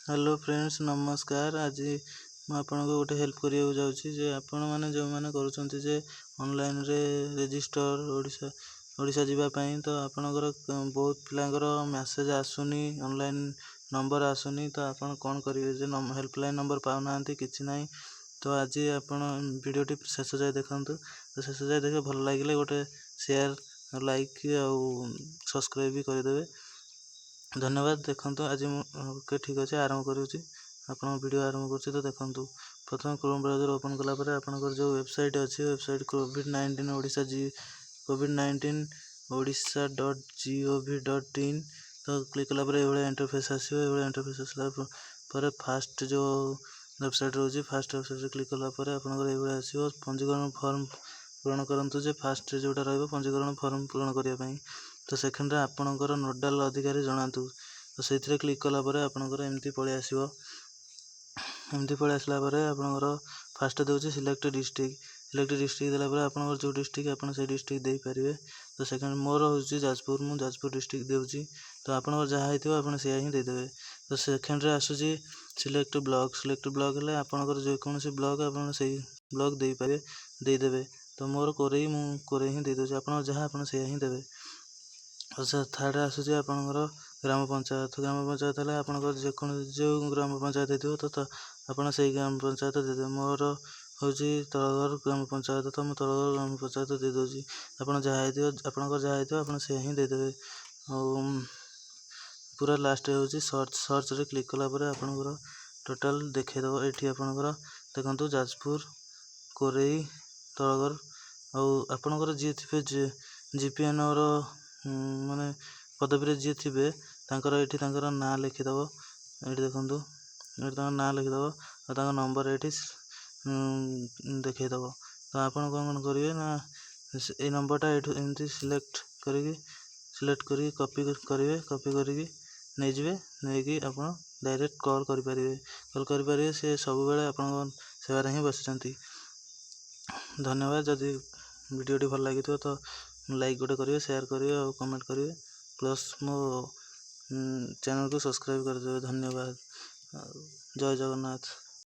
Hello friends, ନମସ୍କାର। ଆଜି ମୁଁ ଆପଣଙ୍କୁ ଗୋଟେ ହେଲ୍ପ କରିବାକୁ ଯାଉଛି ଯେ ଆପଣମାନେ ଯେଉଁମାନେ କରୁଛନ୍ତି ଯେ ଅନଲାଇନରେ ରେଜିଷ୍ଟର ଓଡ଼ିଶା ଯିବା ପାଇଁ, ତ ଆପଣଙ୍କର ବହୁତ ପିଲାଙ୍କର ମେସେଜ ଆସୁନି, ଅନଲାଇନ୍ ନମ୍ବର ଆସୁନି। ତ ଆପଣ କ'ଣ କରିବେ ଯେ ହେଲ୍ପଲାଇନ୍ ନମ୍ବର ପାଉନାହାନ୍ତି, କିଛି ନାହିଁ। ତ ଆଜି ଆପଣ ଭିଡ଼ିଓଟି ଶେଷ ଯାଏ ଦେଖନ୍ତୁ। ତ ଶେଷ ଯାଏ ଦେଖିବେ, ଭଲ ଲାଗିଲେ ଗୋଟେ ସେୟାର, ଲାଇକ୍ ଆଉ ସବସ୍କ୍ରାଇବ୍ ବି କରିଦେବେ। ଧନ୍ୟବାଦ। ଦେଖନ୍ତୁ, ଆଜି ମୁଁ, ଓକେ, ଠିକ୍ ଅଛି, ଆରମ୍ଭ କରୁଛି, ଆପଣଙ୍କ ଭିଡ଼ିଓ ଆରମ୍ଭ କରୁଛି। ତ ଦେଖନ୍ତୁ, ପ୍ରଥମେ କ୍ରୋମ୍ ବ୍ରାଉଜର୍ ଓପନ୍ କଲା ପରେ ଆପଣଙ୍କର ଯେଉଁ ୱେବସାଇଟ୍ ଅଛି, website COVID-19 Odisha G covid19odisha.gov.in। ତ କ୍ଲିକ୍ କଲା ପରେ ଏଇଭଳିଆ ଇଣ୍ଟରଫେସ୍ ଆସିବ। ଏଇଭଳିଆ ଇଣ୍ଟରଫେସ୍ ଆସିଲା ପରେ ଫାଷ୍ଟ ଯେଉଁ ୱେବସାଇଟ୍ ରହୁଛି, ଫାଷ୍ଟ ୱେବସାଇଟ୍ରେ କ୍ଲିକ୍ କଲା ପରେ ଆପଣଙ୍କର ଏଇଭଳିଆ ଆସିବ, ପଞ୍ଜୀକରଣ ଫର୍ମ ପୂରଣ କରନ୍ତୁ। ଯେ ଫାଷ୍ଟ ଯେଉଁଟା ରହିବ, ପଞ୍ଜୀକରଣ ଫର୍ମ ପୂରଣ କରିବା ପାଇଁ। ତ ସେକେଣ୍ଡରେ ଆପଣଙ୍କର ନୋଡ଼ାଲ ଅଧିକାରୀ ଜଣାନ୍ତୁ। ତ ସେଇଥିରେ କ୍ଲିକ୍ କଲା ପରେ ଆପଣଙ୍କର ଏମିତି ପଳେଇ ଆସିବ। ଏମିତି ପଳେଇ ଆସିଲା ପରେ ଆପଣଙ୍କର ଫାଷ୍ଟ ଦେଉଛି ସିଲେକ୍ଟ ଡିଷ୍ଟ୍ରିକ୍ଟ। ସିଲେକ୍ଟ ଡିଷ୍ଟ୍ରିକ୍ଟ ଦେଲା ପରେ ଆପଣଙ୍କର ଯେଉଁ ଡିଷ୍ଟ୍ରିକ୍ଟ, ଆପଣ ସେଇ ଡିଷ୍ଟ୍ରିକ୍ଟ ଦେଇପାରିବେ। ତ ସେକେଣ୍ଡ ମୋର ହେଉଛି ଯାଜପୁର, ମୁଁ ଯାଜପୁର ଡିଷ୍ଟ୍ରିକ୍ଟ ଦେଉଛି। ତ ଆପଣଙ୍କର ଯାହା ହେଇଥିବ, ଆପଣ ସେଇଆ ହିଁ ଦେଇଦେବେ। ତ ସେକେଣ୍ଡରେ ଆସୁଛି ସିଲେକ୍ଟ ବ୍ଲକ୍। ସିଲେକ୍ଟ ବ୍ଲକ୍ ହେଲେ ଆପଣଙ୍କର ଯେକୌଣସି ବ୍ଲକ୍, ଆପଣ ସେଇ ବ୍ଲକ୍ ଦେଇପାରିବେ, ଦେଇଦେବେ। ତ ମୋର କୋରେଇ, ମୁଁ କୋରେଇ ହିଁ ଦେଇଦେଉଛି। ଆପଣଙ୍କର ଯାହା, ଆପଣ ସେଇଆ ହିଁ ଦେବେ। ଆଉ ସେ ଥାର୍ଡ଼ରେ ଆସୁଛି ଆପଣଙ୍କର ଗ୍ରାମ ପଞ୍ଚାୟତ। ଗ୍ରାମ ପଞ୍ଚାୟତ ହେଲେ ଆପଣଙ୍କର ଯେକୌଣସି ଯେଉଁ ଗ୍ରାମ ପଞ୍ଚାୟତ ହେଇଥିବ, ତ ଆପଣ ସେଇ ଗ୍ରାମ ପଞ୍ଚାୟତ ଦେଇଦେବେ। ମୋର ହେଉଛି ତଳଘର ଗ୍ରାମ ପଞ୍ଚାୟତ, ତ ମୁଁ ତଳଘର ଗ୍ରାମ ପଞ୍ଚାୟତ ଦେଇଦେଉଛି। ଆପଣ ଯାହା ହେଇଥିବ, ଆପଣଙ୍କର ଯାହା ହେଇଥିବ, ଆପଣ ସେଇଆ ହିଁ ଦେଇଦେବେ। ଆଉ ପୁରା ଲାଷ୍ଟ ହେଉଛି ସର୍ଚ୍ଚ। ସର୍ଚ୍ଚରେ କ୍ଲିକ୍ କଲା ପରେ ଆପଣଙ୍କର ଟୋଟାଲ ଦେଖେଇଦେବ। ଏଇଠି ଆପଣଙ୍କର ଦେଖନ୍ତୁ, ଯାଜପୁର, କୋରେଇ, ତଳଘର। ଆଉ ଆପଣଙ୍କର ଯିଏ ଥିବେ, ଯିଏ ଜିପିଏନ୍ଓର ମାନେ ପଦବୀରେ ଯିଏ ଥିବେ, ତାଙ୍କର ଏଇଠି ତାଙ୍କର ନାଁ ଲେଖିଦେବ। ଏଇଠି ଦେଖନ୍ତୁ, ଏଇଠି ତାଙ୍କ ନାଁ ଲେଖିଦେବ ଆଉ ତାଙ୍କ ନମ୍ବର ଏଇଠି ଦେଖେଇଦେବ। ତ ଆପଣ କ'ଣ କରିବେ ନା, ଏଇ ନମ୍ବରଟା ଏଇଠୁ ଏମିତି ସିଲେକ୍ଟ କରିକି କପି କରିବେ। କପି କରିକି ନେଇଯିବେ। ନେଇକି ଆପଣ ଡାଇରେକ୍ଟ କଲ୍ କରିପାରିବେ। କଲ୍ କରିପାରିବେ, ସେ ସବୁବେଳେ ଆପଣଙ୍କ ସେବାରେ ହିଁ ବସିଛନ୍ତି। ଧନ୍ୟବାଦ। ଯଦି ଭିଡ଼ିଓଟି ଭଲ ଲାଗିଥିବ, ତ ଲାଇକ୍ ଗୋଟେ କରିବେ, ସେୟାର କରିବେ ଆଉ କମେଣ୍ଟ କରିବେ, ପ୍ଲସ୍ ମୋ ଚ୍ୟାନେଲକୁ ସବସ୍କ୍ରାଇବ୍ କରିଦେବେ। ଧନ୍ୟବାଦ ଆଉ ଜୟ ଜଗନ୍ନାଥ।